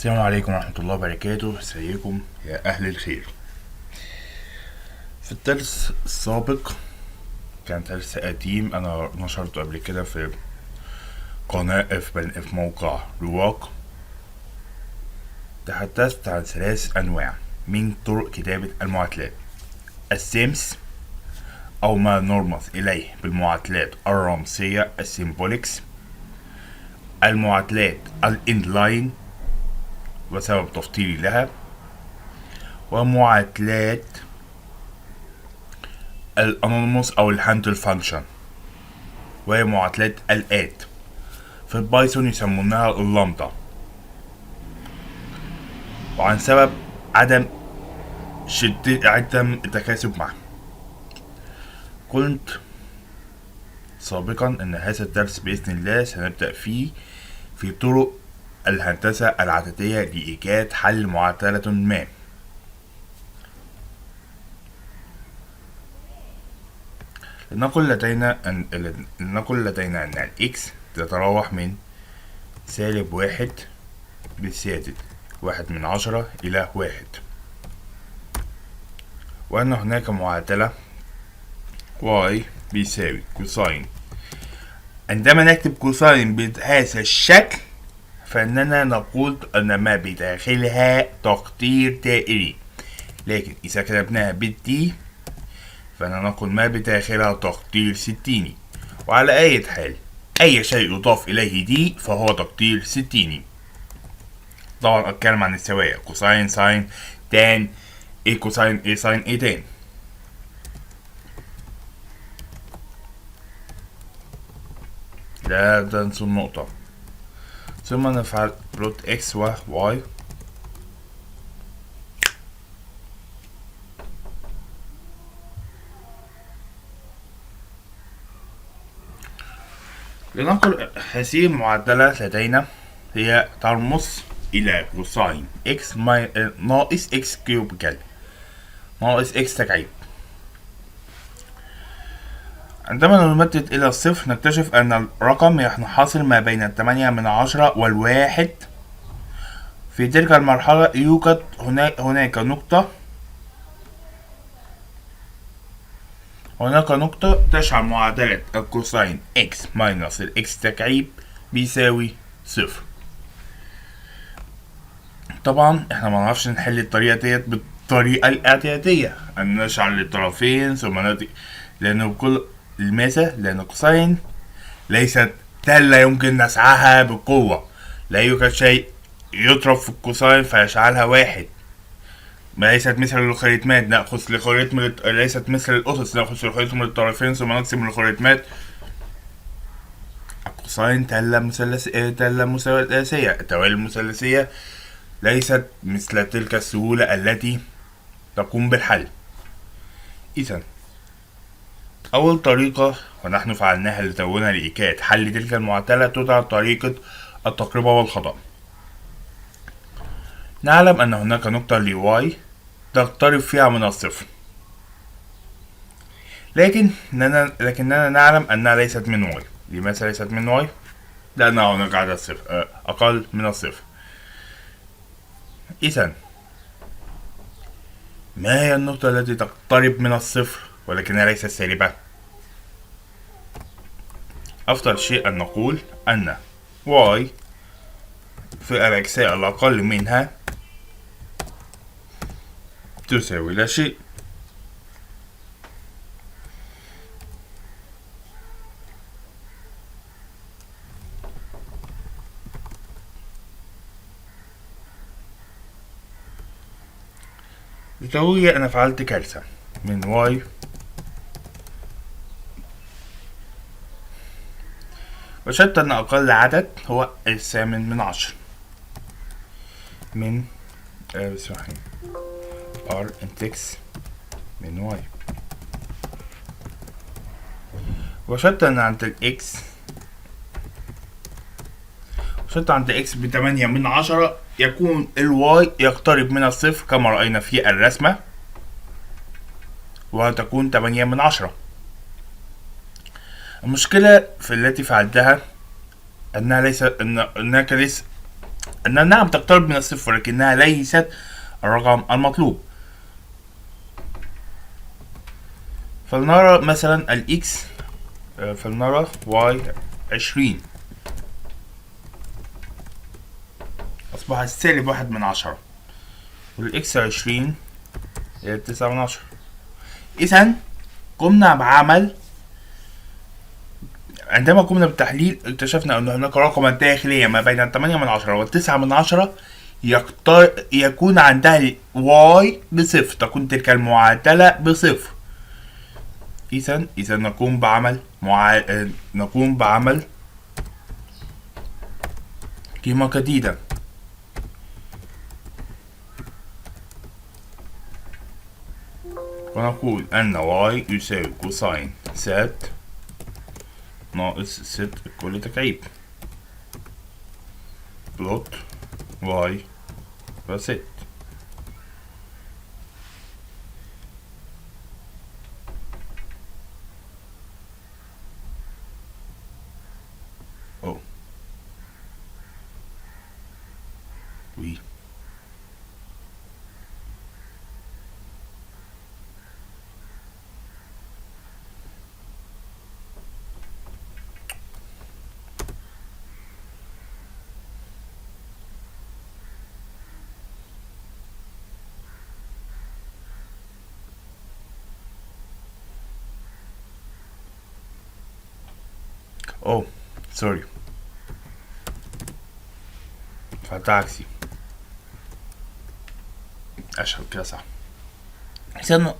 السلام عليكم ورحمة الله وبركاته. ازيكم يا أهل الخير. في الدرس السابق كان درس قديم أنا نشرته قبل كده في قناة في موقع رواق. تحدثت عن 3 أنواع من طرق كتابة المعادلات: ال syms أو ما نرمز إليه بالمعادلات الرمزية ال symbolics، المعادلات ال inline وسبب تفضيلي لها، ومعادلات ال anonymous او ال handle function وهي معادلات ال at، في ال Python يسمونها اللامدا، وعن سبب عدم شدة عدم التكاثف معها. قلت سابقا ان هذا الدرس باذن الله سنبدأ فيه في طرق الهندسة العددية لإيجاد حل معادلة ما. لنقل لدينا أن ال x تتراوح من -1 بزيادة 1/10 إلى 1، وأن هناك معادلة y بيساوي cosine. عندما نكتب cosine بهذا الشكل فإننا نقول أن ما بداخلها تقدير دائري، لكن إذا كتبناها بال d فإننا نقول ما بداخلها تقدير ستيني. وعلى أي حال أي شيء يضاف إليه d فهو تقدير ستيني. طبعا أتكلم عن الزوايا cosine sine tan A cosine A sine A tan. لا تنسوا النقطة. ثم نفعل plot x و y. لنقل هذه المعادلة لدينا هي ترمز إلى cosine x ناقص x cubical ناقص x تكعيب. عندما نمدد إلى الصفر نكتشف أن الرقم ينحصر ما بين 8/10 والواحد. في تلك المرحلة يوجد هناك نقطة تشعر معادلة ال cosine x minus ال x تكعيب بيساوي 0. طبعا احنا ما نعرفش نحل الطريقة ديت بالطريقة الاعتيادية أن نشعل للطرفين ثم نأتي، لأنه بكل لماذا؟ لأن cosine ليست دالة يمكن نسعها بقوة، لا يوجد شيء يضرب في ال cosine فيجعلها 1. ما ليست مثل اللوغاريتمات نأخذ لوغاريتم ليست مثل الأسس نأخذ لوغاريتم للطرفين ثم نقسم اللوغاريتمات. ال cosine دالة دالة مثلثية، الدوال المثلثية ليست مثل تلك السهولة التي تقوم بالحل. إذا أول طريقة ونحن فعلناها لتونا لإيجاد حل تلك المعادلة تدعى طريقة التقريب والخطأ. نعلم أن هناك نقطة ل y تقترب فيها من الصفر، لكننا نعلم أنها ليست من y. لماذا ليست من y؟ لأن هناك عدد صفر أقل من الصفر. إذا ما هي النقطة التي تقترب من الصفر ولكنها ليست سالبة؟ أفضل شيء أن نقول أن y في الأجزاء الأقل منها تساوي لا شيء. لتوجيه أنا فعلت كارثة من y وجدت أن أقل عدد هو 8 من بسم الله r index من y. وجدت أن عند ال x، وجدت عند x ب8/10 يكون ال y يقترب من الصفر كما رأينا في الرسمة، وتكون 8/10. المشكلة في التي فعلتها أنها ليس أن هناك ليس أنها نعم تقترب من الصفر ولكنها ليست الرقم المطلوب. فلنرى مثلا ال x، فلنرى y 20 أصبحت -1/10، وال x 20 هي 9/10. إذا قمنا بعمل، عندما قمنا بالتحليل اكتشفنا أن هناك رقما داخليا ما بين 8/10 و9/10 يكون عندها y بصفر، تكون تلك المعادلة بصفر. إذا نقوم بعمل نقوم بعمل قيمة جديدة. ونقول أن y يساوي cosine z ناقص z كل تكعيب plot y و z. أو وي oh sorry فعلتها عكسي، اشهر كده صح. إذا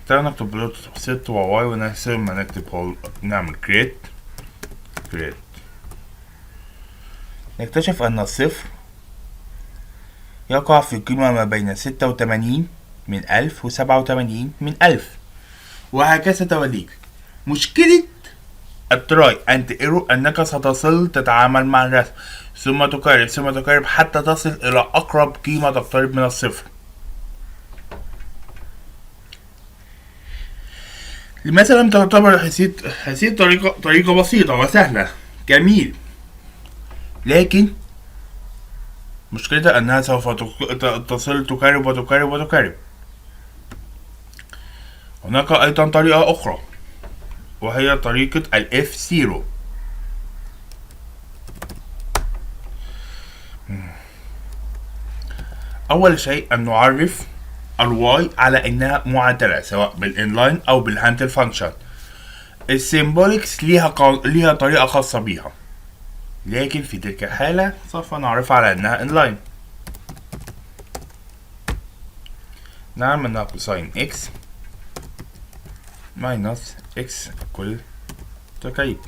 تعالى نكتب plot z و y ثم نكتب نعمل create create. نكتشف أن الصفر يقع في قيمة ما بين 86 من 1000 و87 من 1000 وهكذا تواليك. مشكلة ال try and error أنك ستصل تتعامل مع الرسم ثم تكرر ثم تكرر حتى تصل إلى أقرب قيمة تقترب من الصفر. لماذا لم تعتبر هذه الطريقة طريقة بسيطة وسهلة؟ جميل، لكن مشكلتها أنها سوف تصل تكرر وتكرر وتكرر. هناك أيضا طريقة أخرى وهي طريقة ال F zero. أول شيء أن نعرف ال y على إنها معادلة سواء بال inline أو بال handle function. ال symbolics ليها طريقة خاصة بيها، لكن في تلك الحالة سوف نعرفها على إنها inline. نعم إنها cosine x minus x كل تكعيب.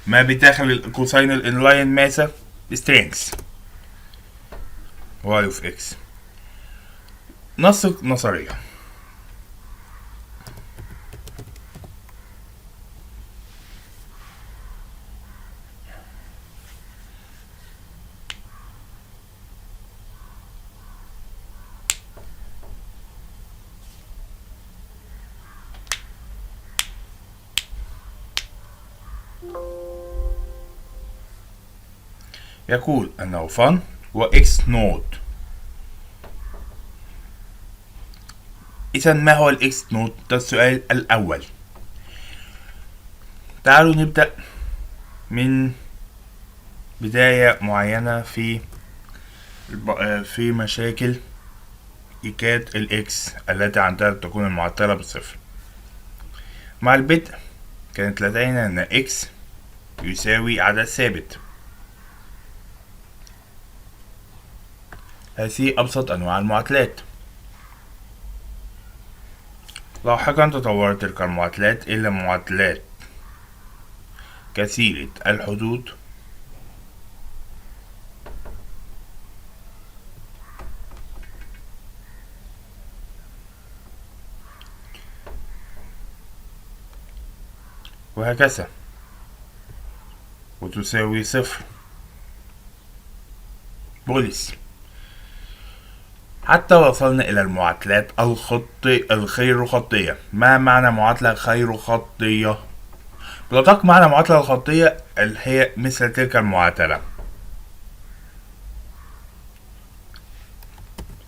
ما بداخل ال cosine ال inline ماذا؟ strings y of x. نص نظرية. يقول أنه fun و x naught. إذا ما هو ال x naught؟ ده السؤال الأول. تعالوا نبدأ من بداية معينة في مشاكل إيجاد ال x التي عندها تكون المعادلة بالصفر. مع البدء كانت لدينا أن x يساوي عدد ثابت. هذه أبسط أنواع المعادلات. لاحقا تطورت تلك المعادلات إلى معادلات كثيرة الحدود وهكذا، وتساوي صفر بوليس، حتى وصلنا إلى المعادلات الغير خطية. ما معنى معادلة غير خطية؟ بالأدق معنى معادلة الخطية هي مثل تلك المعادلة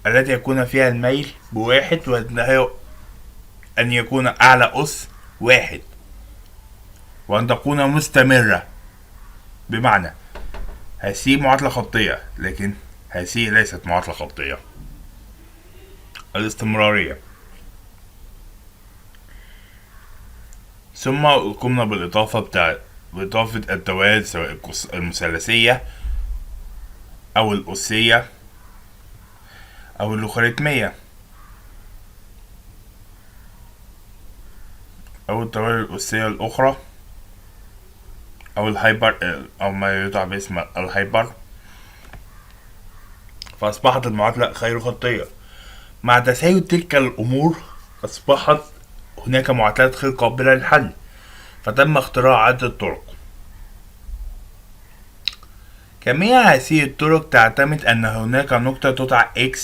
التي يكون فيها الميل بواحد، وأن يكون أعلى أس واحد، وأن تكون مستمرة. بمعنى هذه معادلة خطية، لكن هذه ليست معادلة خطية. الاستمرارية. ثم قمنا بالإضافة بإضافة الدوال سواء المثلثية أو الأسية أو اللوغاريتمية أو الدوال الأسية الأخرى أو ال hyper أو ما يدعى باسم ال hyper. فأصبحت المعادلة غير خطية. مع تساوي تلك الأمور أصبحت هناك معادلات غير قابلة للحل، فتم اختراع عدة طرق. جميع هذه الطرق تعتمد أن هناك نقطة تدعى X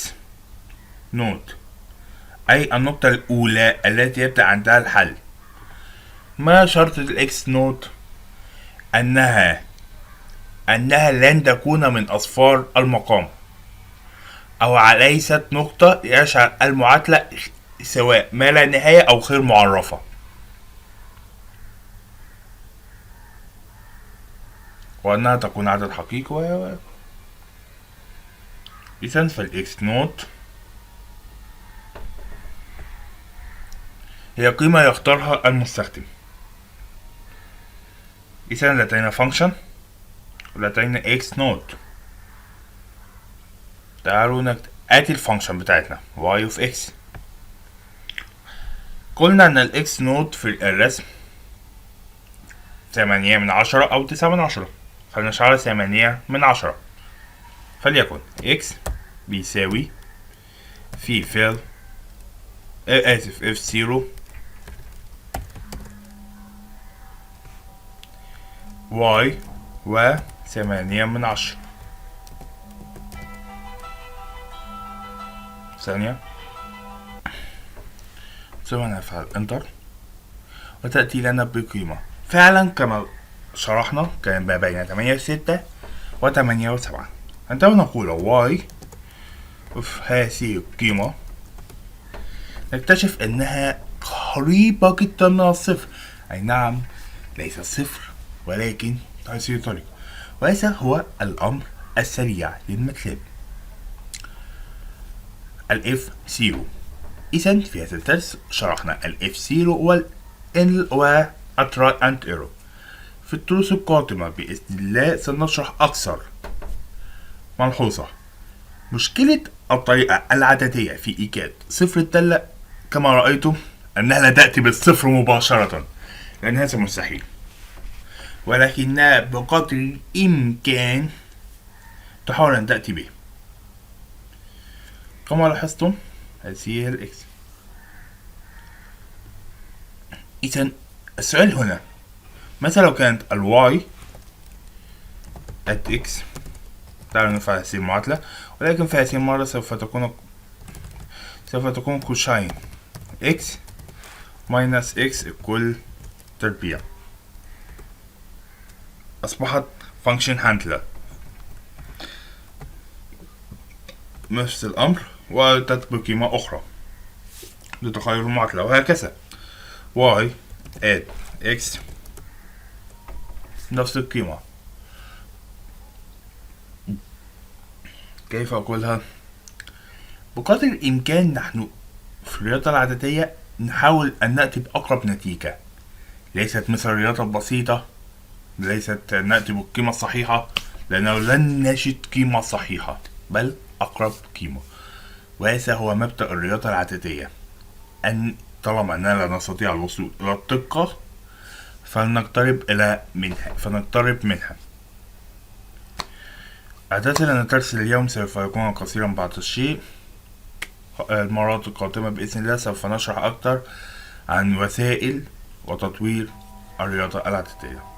naught، أي النقطة الأولى التي يبدأ عندها الحل. ما شرط ال X naught؟ أنها لن تكون من أصفار المقام، أو ليست نقطة يشعر المعادلة سواء ما لا نهاية أو غير معرفة. وأنها تكون عدد حقيقي. إذن فال X naught هي قيمة يختارها المستخدم. إذن لدينا function ولدينا x naught. تعالوا نكتب ادي ال function بتاعتنا y of x. قلنا ان ال x naught في الرسم 8/10 او 9/10، فلنشعلها 8/10، فليكن x بيساوي في fill اسف f 0 y و 8/10. ثانية، ثم نفعل enter وتأتي لنا بقيمة فعلا كما شرحنا كان ما بين 8 و6 و8 و7. عندما نقول y في هذه القيمة نكتشف أنها قريبة جدا من الصفر، أي نعم ليس صفر ولكن بهذه الطريقة، وهذا هو الأمر السريع لل MATLAB ال F 0. إذا في هذا الدرس شرحنا ال F 0 وال N و try and error. في الدروس القادمة بإذن الله سنشرح أكثر. ملحوظة: مشكلة الطريقة العددية في إيجاد صفر الدالة كما رأيتم أنها لا تأتي بالصفر مباشرة، لأن هذا مستحيل، ولكنها بقدر الإمكان تحاول أن تأتي به. كما لاحظتم هذه هي ال X. إذا السؤال هنا، مثلا لو كانت ال Y at X، تعالوا نفعل هذه المعادلة، ولكن في هذه المرة سوف تكون cosine X minus X الكل تربيع. أصبحت function handler. نفس الأمر وأتت بقيمة أخرى لتغير المعادلة، وهكذا y at x نفس القيمة. كيف أقولها؟ بقدر الإمكان نحن في الرياضة العددية نحاول أن نأتي بأقرب نتيجة، ليست مثل الرياضة البسيطة، ليست نأتي بالقيمة الصحيحة، لأنه لن نجد قيمة صحيحة بل أقرب قيمة. وهذا هو مبدأ الرياضة العددية، أن طالما أننا لا نستطيع الوصول إلى الدقة فلنقترب منها. أعتذر أن درس اليوم سوف يكون قصيرا بعض الشيء. المرات القادمة بإذن الله سوف نشرح أكثر عن وسائل وتطوير الرياضة العددية.